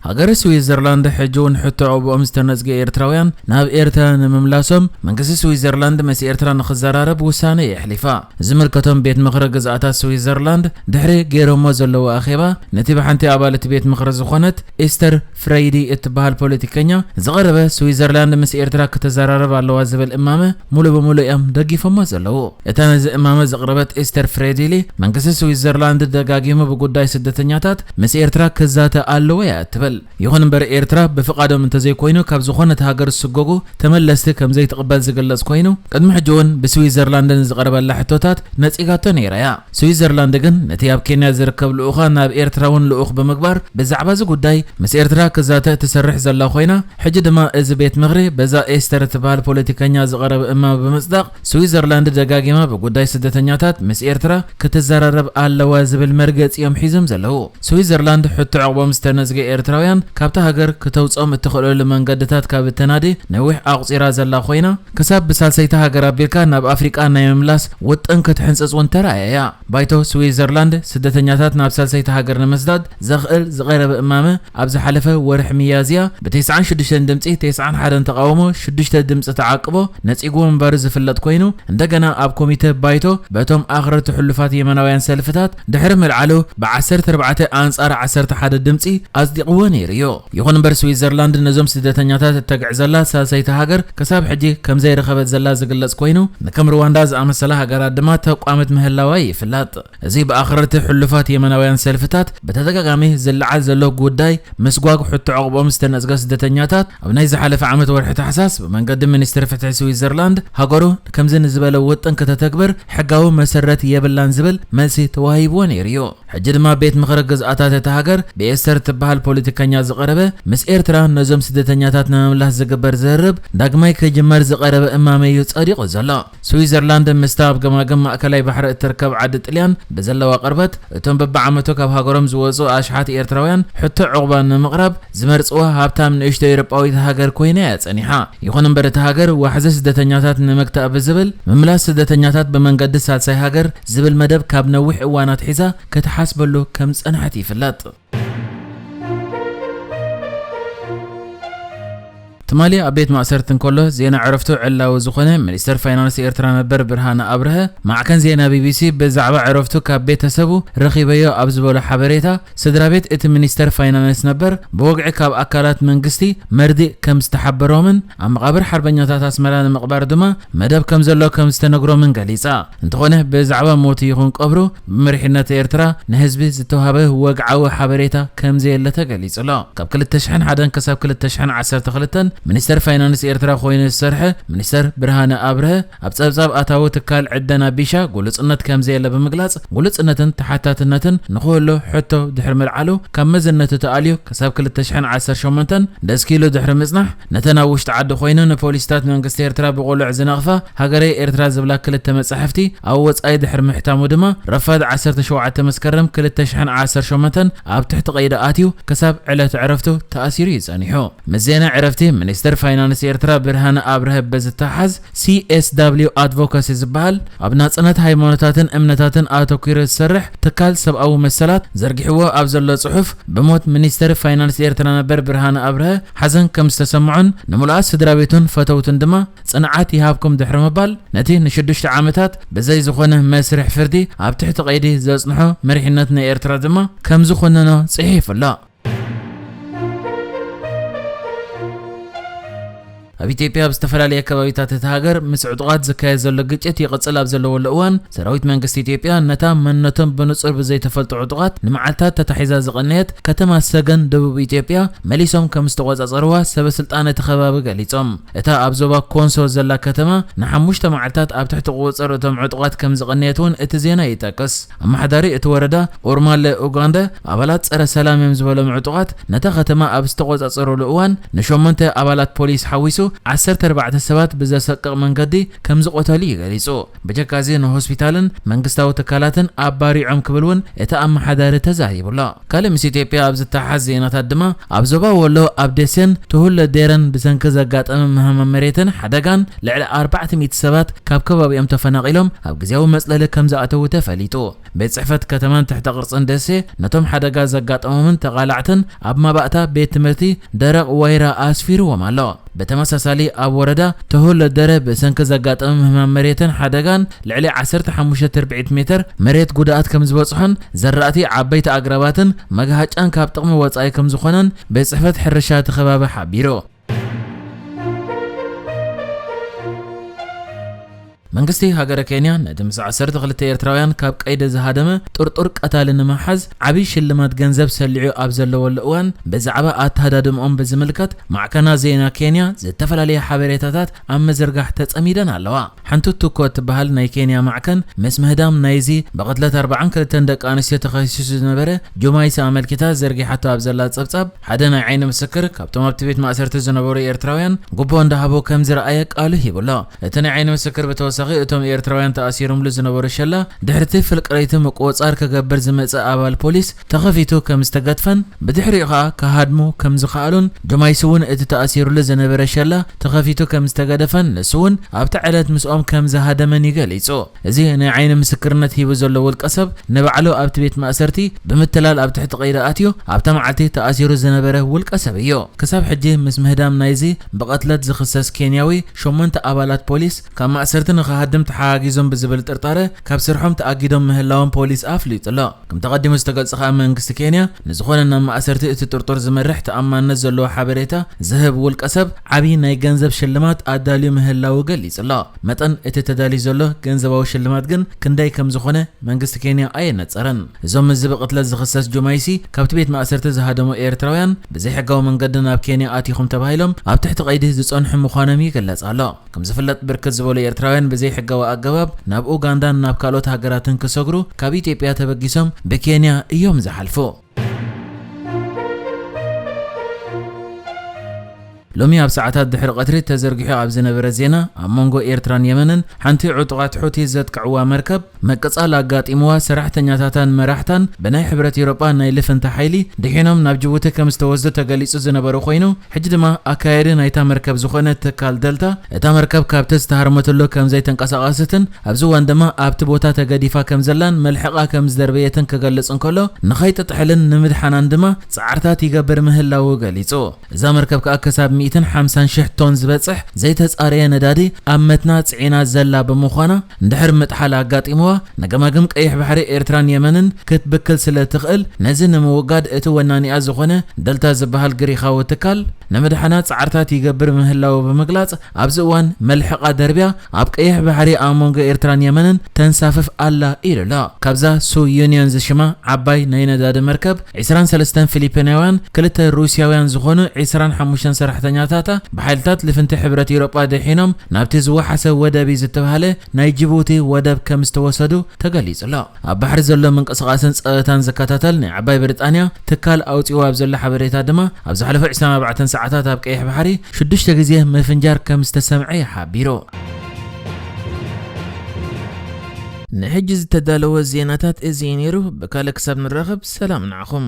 ሃገረ ስዊዘርላንድ ሕጂ እውን ሕቶ ዑቕባኦም ዝተነጽገ ኤርትራውያን ናብ ኤርትራ ንምምላሶም መንግስቲ ስዊዘርላንድ ምስ ኤርትራ ንኽዘራረብ ውሳነ የሕሊፋ። ዝምልከቶም ቤት ምኽሪ ግዝኣታት ስዊዘርላንድ ድሕሪ ገይሮሞ ዘለዎ ኣኼባ፣ ነቲ ብሓንቲ ኣባል እቲ ቤት ምኽሪ ዝኾነት ኤስተር ፍረይዲ እትበሃል ፖለቲከኛ ዝቐረበ ስዊዘርላንድ ምስ ኤርትራ ክተዘራረብ ኣለዋ ዝብል እማመ ሙሉ ብሙሉ እዮም ደጊፎሞ ዘለዉ። እታ ነዚ እማመ ዘቕረበት ኤስተር ፍሬዲሊ፣ መንግስቲ ስዊዘርላንድ ደጋጊሙ ብጉዳይ ስደተኛታት ምስ ኤርትራ ክዛተ ኣለዎ እያ እትብል። ይኹን እምበር ኤርትራ ብፍቓዶም እንተዘይኮይኑ ካብ ዝኾነት ሃገር ዝስጎጉ ተመለስቲ ከም ዘይትቕበል ዝግለጽ ኮይኑ፣ ቅድሚ ሕጂ እውን ብስዊዘርላንድ ንዝቐረበላ ሕቶታት ነጺጋቶ ነይራ እያ። ስዊዘርላንድ ግን ነቲ ኣብ ኬንያ ዝርከብ ልኡኻ ናብ ኤርትራ እውን ልኡኽ ብምግባር ብዛዕባ እዚ ጉዳይ ምስ ኤርትራ ክዛተ ትሰርሕ ዘላ ኮይና፣ ሕጂ ድማ እዚ ቤት ምኽሪ በዛ ኤስተር እትበሃል ፖለቲከኛ ዝቐረበ እማመ ብምጽዳቕ፣ ስዊዘርላንድ ደጋጊማ ብጉዳይ ስደተኛታት ምስ ኤርትራ ክትዘራረብ ኣለዋ ዝብል መርገጺ እዮም ሒዞም ዘለዉ። ስዊዘርላንድ ሕቶ ዕቕቦም ዝተነዝገ ኤርትራውያን ካብታ ሃገር ክተውጽኦም እትኽእለሉ መንገድታት ካብ እተናዲ ነዊሕ ኣቑጺራ ዘላ ኮይና፣ ክሳብ ብሳልሰይቲ ሃገር ኣቢልካ ናብ ኣፍሪቃ ናይ ምምላስ ውጥን ክትሕንጽጽ እውን ተራእያ እያ። ባይቶ ስዊዘርላንድ ስደተኛታት ናብ ሳልሰይቲ ሃገር ንምስዳድ ዘኽእል ዝቐረበ እማመ ኣብ ዝሓለፈ ወርሒ ሚያዝያ ብ ተስዓን ሽዱሽተን ድምጺ፣ ተስዓን ሓደን ተቓውሞ፣ ሽዱሽተ ድምጺ ተዓቅቦ ነጺጉ ምንባሩ ዝፍለጥ ኮይኑ፣ እንደገና ኣብ ኮሚተ ባይቶ በቶም ኣኽረርቲ ሕሉፋት የመናውያን ሰልፍታት ድሕሪ ምልዓሉ ብ ዓሰርተ ኣርባዕተ ኣንጻር ዓሰርተ ሓደ ድምጺ ኣጽዲቕዎ ነይሩ እዩ። ይኹን እምበር ስዊዘርላንድ ነዞም ስደተኛታት እተግዕዘላ ሳልሰይቲ ሃገር ክሳብ ሕጂ ከም ዘይረኸበት ዘላ ዝግለጽ ኮይኑ፣ ንከም ሩዋንዳ ዝኣመሰላ ሃገራት ድማ ተቋመት ምህላዋ ይፍለጥ። እዚ ብኣኽረርቲ ሕሉፋት የመናውያን ሰልፍታት ብተደጋጋሚ ዝለዓል ዘሎ ጉዳይ ምስጓግ ሕቶ ዕቕቦም ዝተነጽገ ስደተኛታት፣ ኣብ ናይ ዝሓለፈ ዓመት ወርሒ ታሕሳስ ብመንገዲ ሚኒስትሪ ፍትሒ ስዊዘርላንድ ሃገሩ ከምዚ ንዝበለ ውጥን ከተተግብር ሕጋዊ መሰረት የብላን ዝብል መልሲ ተዋሂብዎ ነይሩ እዩ። ሕጂ ድማ ቤት ምኽሪ ግዝኣታት እታ ሃገር ብኤስተር እትበሃል ፖለቲከኛ ዝቐረበ፣ ምስ ኤርትራ ነዞም ስደተኛታት ንምምላስ ዝግበር ዝርርብ ዳግማይ ክጅመር ዝቐረበ እማመ እዩ ጸዲቑ ዘሎ። ስዊዘርላንድ ምስታ ኣብ ገማግም ማእከላይ ባሕሪ እትርከብ ዓዲ ጥልያን ብዘለዋ ቅርበት፣ እቶም በብዓመቱ ካብ ሃገሮም ዝወጹ ኣሽሓት ኤርትራውያን ሕቶ ዕቑባ ንምቕራብ ዝመርጽዋ ሃብታም ንእሽቶ ኤውሮጳዊት ሃገር ኮይና እያ ጸኒሓ። ይኹን እምበር እታ ሃገር ዋሕዚ ስደተኛታት ንምግታእ ብዝብል፣ ምምላስ ስደተኛታት ብመንገዲ ሳልሳይ ሃገር ዝብል መደብ ካብ ነዊሕ እዋን ኣትሒዛ ክትሓስበሉ ከም ዝጸንሐት ይፍለጥ። ትማሊ ኣብ ቤት ማእሰርቲ እንከሎ ዜና ዕረፍቱ ዕላዊ ዝኾነ ሚኒስተር ፋይናንስ ኤርትራ ነበር ብርሃነ ኣብርሀ፣ ማዕከን ዜና ቢቢሲ ብዛዕባ ዕረፍቱ ካብ ቤተሰቡ ረኺበዮ ኣብ ዝበሎ ሓበሬታ፣ ስድራ ቤት እቲ ሚኒስተር ፋይናንስ ነበር ብወግዒ ካብ ኣካላት መንግስቲ መርድእ ከም ዝተሓበሮምን ኣብ መቓብር ሓርበኛታት ኣስመራ ንምቕባር ድማ መደብ ከም ዘሎ ከም ዝተነግሮምን ገሊጻ። እንተኾነ ብዛዕባ ሞቱ ይኹን ቀብሩ ብመሪሕነት ኤርትራ ንህዝቢ ዝተዋህበ ወግዓዊ ሓበሬታ ከም ዘየለ ተገሊጹ ኣሎ። ካብ ክልተ ሽሕን ሓደን ክሳብ ክልተ ሽሕን ዓሰርተ ክልተን ሚኒስተር ፋይናንስ ኤርትራ ኮይኑ ዝሰርሐ ሚኒስተር ብርሃነ ኣብርሀ ኣብ ጸብጻብ ኣታዊ ትካል ዕደና ቢሻ ግሉጽነት ከም ዘየለ ብምግላጽ፣ ግሉጽነትን ተሓታትነትን ንኽህሉ ሕቶ ድሕሪ ምልዓሉ ካብ መዝነቱ ተኣልዩ ክሳብ ክልተ ሽሕን ዓሰርተ ሸሞንተን ደስኪሉ ድሕሪ ምጽናሕ፣ ነተን ኣብ ውሽጢ ዓዲ ኮይኑ ንፖሊስታት መንግስቲ ኤርትራ ብቕሉዕ ዝነቕፋ ሃገረይ ኤርትራ ዝብላ ክልተ መጻሕፍቲ ኣብ ወጻኢ ድሕሪ ምሕታሙ ድማ ረፋድ ዓሰርተ ሸውዓተ መስከረም ክልተ ሽሕን ዓሰርተ ሸሞንተን ኣብ ትሕቲ ቀይዲ ኣትዩ ክሳብ ዕለት ዕረፍቱ ተኣሲሩ እዩ ጸኒሑ። ምስ ዜና ዕረፍቲ ሚኒስተር ፋይናንስ ኤርትራ ብርሃነ ኣብርሀ ብዝተሓዝ፣ ሲ ኤስ ዳብሊው ኣድቮካሲ ዝበሃል ኣብ ናጽነት ሃይማኖታትን እምነታትን ኣተኲሩ ዝሰርሕ ትካል ሰብኣዊ መሰላት ዘርጊሕዎ ኣብ ዘሎ ጽሑፍ፣ ብሞት ሚኒስተር ፋይናንስ ኤርትራ ነበር ብርሃነ ኣብርሀ ሓዘን ከም ዝተሰምዖን ንምሉኣት ስድራ ቤቱን ፈተውቱን ድማ ጽንዓት ይሃብኩም ድሕሪ ምባል፣ ነቲ ንሽዱሽተ ዓመታት ብዘይ ዝኾነ መስርሕ ፍርዲ ኣብ ትሕቲ ቀይዲ ዘጽንሖ መሪሕነት ናይ ኤርትራ ድማ ከም ዝኾነኖ ጽሒፉ ኣሎ። ኣብ ኢትዮጵያ ኣብ ዝተፈላለየ ከባቢታት እቲ ሃገር ምስ ዕጡቓት ዝካየድ ዘሎ ግጭት ይቕጽል ኣብ ዘለወሉ እዋን፣ ሰራዊት መንግስቲ ኢትዮጵያ ነታ መንነቶም ብንጹር ብዘይተፈልጡ ዕጡቓት ንመዓልታት ተታሒዛ ዝቐነየት ከተማ ሰገን ደቡብ ኢትዮጵያ መሊሶም ከም ዝተቖጻጸርዋ ሰበ ስልጣን እቲ ከባቢ ገሊጾም። እታ ኣብ ዞባ ኮንሶ ዘላ ከተማ ንሓሙሽተ መዓልታት ኣብ ትሕቲ ቁጽጽር እቶም ዕጡቓት ከም ዝቐነየት እውን እቲ ዜና ይጠቅስ። ኣመሓዳሪ እቲ ወረዳ ኦርማለ ኡጋንደ፣ ኣባላት ጸረ ሰላም እዮም ዝበሎም ዕጡቓት ነታ ከተማ ኣብ ዝተቖጻጸሩሉ እዋን ንሸሞንተ ኣባላት ፖሊስ ሓዊሱ ዓሰርተ ኣርባዕተ ሰባት ብዘሰቅቕ መንገዲ ከም ዝቐተሉ እዩ ገሊጹ። ብጀካ እዚ ንሆስፒታልን መንግስታዊ ትካላትን ኣባሪዖም ክብል እውን እቲ ኣመሓዳሪ ተዛሪቡ ኣሎ። ካልእ ምስ ኢትዮጵያ ኣብ ዝተሓሓዝ ዜናታት ድማ ኣብ ዞባ ወሎ ኣብ ደሴን ትሁለ ዴረን ብሰንኪ ዘጋጠመ ምህማም መሬትን ሓደጋን ልዕሊ ኣርባዕተ ሚእቲ ሰባት ካብ ከባቢኦም ተፈናቒሎም ኣብ ግዜያዊ መጽለሊ ከም ዝኣተዉ ተፈሊጡ። ቤት ጽሕፈት ከተማን ትሕተ ቅርጽን ደሴ ነቶም ሓደጋ ዘጋጠሞምን ተቓላዕትን ኣብ መባእታ ቤት ትምህርቲ ደረቕ ዋይራ ኣስፊርዎም ኣሎ። ብተመሳሳሊ ኣብ ወረዳ ተሁለ ደረ ብሰንኪ ዘጋጠመ ምህማም መሬትን ሓደጋን ልዕሊ ዓሰርተ ሓሙሽተ ትርብዒት ሜትር መሬት ጉድኣት ከም ዝበጽሖን ዘራእቲ ዓበይቲ ኣግራባትን መግሃጫን ካብ ጥቕሚ ወጻኢ ከም ዝኾነን ቤት ጽሕፈት ሕርሻ እቲ ከባቢ ሓቢሩ። መንግስቲ ሃገረ ኬንያ ነቲ ምስ ዓሰርተ ክልተ ኤርትራውያን ካብ ቀይዲ ዝሃደመ ጥርጡር ቀታሊ ንምሓዝ ዓብዪ ሽልማት ገንዘብ ሰሊዑ ኣብ ዘለወሉ እዋን ብዛዕባ ኣተሃዳድምኦም ብዝምልከት ማዕከናት ዜና ኬንያ ዝተፈላለየ ሓበሬታታት ኣብ ምዝርጋሕ ተጸሚደን ኣለዋ። ሓንቲ ቱኮ እትበሃል ናይ ኬንያ ማዕከን ምስ ምህዳም ናይዚ ብቕትለት ኣርባዓን ክልተን ደቂ ኣንስትዮ ተኸሲሱ ዝነበረ ጁማይሲ ኣመልኪታ ዘርጊሓቶ ኣብ ዘላ ጸብጻብ ሓደ ናይ ዓይኒ ምስክር ካብቶም ኣብቲ ቤት ማእሰርቲ ዝነበሩ ኤርትራውያን ጉቦ እንዳሃቦ ከም ዝረኣየ ቃሉ ሂቡሎ። እቲ ናይ ዓይኒ ምስክር ብተወሳኺ እቶም ኤርትራውያን ተኣሲሮምሉ ዝነበሩ ሸላ ድሕርቲ ፍልቅረይቲ ምቁጽጻር ክገብር ዝመጸ ኣባል ፖሊስ ተኸፊቱ ከም ዝተገድፈን ብድሕሪኡ ኸኣ ክሃድሙ ከም ዝኸኣሉን ጁማይሲ እውን እቲ ተኣሲሩሉ ዝነበረ ሸላ ተኸፊቱ ከም ዝተገደፈን ንሱ እውን ኣብቲ ዕለት ምስኦም ከም ዝሃደመን እዩ ገሊጹ። እዚ ናይ ዓይኒ ምስክርነት ሂቡ ዘሎ ውልቀ ሰብ ንባዕሉ ኣብቲ ቤት ማእሰርቲ ብምትላል ኣብ ትሕቲ ቀይዲ ኣትዩ ኣብታ መዓልቲ ተኣሲሩ ዝነበረ ውልቀ ሰብ እዩ። ክሳብ ሕጂ ምስ ምህዳም ናይዚ ብቐትለት ዝኽሰስ ኬንያዊ ሸሞንተ ኣባላት ፖሊስ ካብ ማእሰርቲ ንኽሃድም ተሓጋጊዞም ብዝብል ጥርጣረ ካብ ስርሖም ተኣጊዶም ምህላዎም ፖሊስ ኣፍሊጡ ኣሎ። ከም ተቐዲሙ ዝተገልጸ ከኣ መንግስቲ ኬንያ ንዝኾነ ናብ ማእሰርቲ እቲ ጥርጡር ዝመርሕ ተኣማንነት ዘለዎ ሓበሬታ ዝህብ ውልቀ ሰብ ዓብዪ ናይ ገንዘብ ሽልማት ኣዳልዩ ምህላዉ ገሊጹ ኣሎ። መጠን እቲ ተዳልዩ ዘሎ ገንዘባዊ ሽልማት ግን ክንደይ ከም ዝኾነ መንግስቲ ኬንያ ኣየነጸረን። እዞም እዚ ብቕትለት ዝኽሰስ ጁማይሲ ካብቲ ቤት ማእሰርቲ ዝሃደሙ ኤርትራውያን ብዘይሕጋዊ መንገዲ ናብ ኬንያ ኣቲኹም ተባሂሎም ኣብ ትሕቲ ቀይዲ ዝጸንሑ ምዃኖም ይግለጽ ኣሎ። ከም ዝፍለጥ ብርክት ዝበሉ ኤርትራውያን ብዘይሕጋዊ ኣገባብ ናብ ኡጋንዳን ናብ ካልኦት ሃገራትን ክሰግሩ ካብ ኢትዮጵያ ተበጊሶም ብኬንያ እዮም ዝሓልፉ። ሎሚ ኣብ ሰዓታት ድሕሪ ቀትሪ ተዘርጊሑ ኣብ ዝነበረ ዜና ኣብ መንጎ ኤርትራን የመንን ሓንቲ ዕጡቓት ሑቲ ዘጥቅዕዋ መርከብ ምቅጻል ኣጋጢምዋ ሰራሕተኛታታን መራሕታን ብናይ ሕብረት ኤውሮጳ ናይ ልፍንቲ ሓይሊ ድሒኖም ናብ ጅቡቲ ከም ዝተወስዱ ተገሊጹ ዝነበረ ኮይኑ ሕጂ ድማ ኣካያዲ ናይታ መርከብ ዝኾነ ትካል ደልታ እታ መርከብ ካብቲ ዝተሃርመትሉ ከም ዘይተንቀሳቐሰትን ኣብዚ እዋን ድማ ኣብቲ ቦታ ተገዲፋ ከም ዘላን መልሕቓ ከም ዝደርበየትን ክገልጽ እንከሎ ንኸይትጥሕልን ንምድሓናን ድማ ጻዕርታት ይገብር ምህላዉ ገሊጹ። እዛ መርከብ ከኣ ክሳብ ሚእትን ሓምሳን ሽሕ ቶን ዝበጽሕ ዘይተጻረየ ነዳዲ ኣብ መትና ጽዒና ዘላ ብምዃና እንድሕር ምጥሓል ኣጋጢምዋ ንገማግም ቀይሕ ባሕሪ ኤርትራን የመንን ክትብክል ስለ ትኽእል ነዚ ንምውጋድ እቲ ወናኒኣ ዝኾነ ደልታ ዝበሃል ግሪኻዊ ትካል ንምድሓና ጻዕርታት ይገብር ምህላዉ ብምግላጽ ኣብዚ እዋን መልሕቓ ደርብያ ኣብ ቀይሕ ባሕሪ ኣብ መንጎ ኤርትራን የመንን ተንሳፍፍ ኣላ ኢሉ ኣሎ። ካብዛ ሱ ዩኒየን ዝሽማ ዓባይ ናይ ነዳዲ መርከብ ዕስራን ሰለስተን ፊሊፒናውያን ክልተ ሩስያውያን ዝኾኑ ዕስራን ሓሙሽተን ሰራሕተኛታታ ብሓይልታት ልፍንቲ ሕብረት ኤውሮጳ ድሒኖም ናብቲ ዝወሓሰ ወደብ እዩ ዝተባህለ ናይ ጅቡቲ ወደብ ከም ዝተወሰዱ ተገሊጹ ኣሎ። ኣብ ባሕሪ ዘሎ ምንቅስቓስን ጸጥታን ዝከታተል ናይ ዓባይ ብሪጣንያ ትካል ኣውጺኡ ኣብ ዘሎ ሓበሬታ ድማ ኣብ ዝሓለፈ ዕስራን ኣርባዕተን ሰዓታት ኣብ ቀይሕ ባሕሪ ሽዱሽተ ግዜ ምፍንጃር ከም ዝተሰምዐ እዩ ሓቢሩ። ንሕጂ ዝተዳለወ ዜናታት እዚ እዩ ነይሩ። ብካልእ ክሳብ ንራኸብ ሰላም ንዓኹም።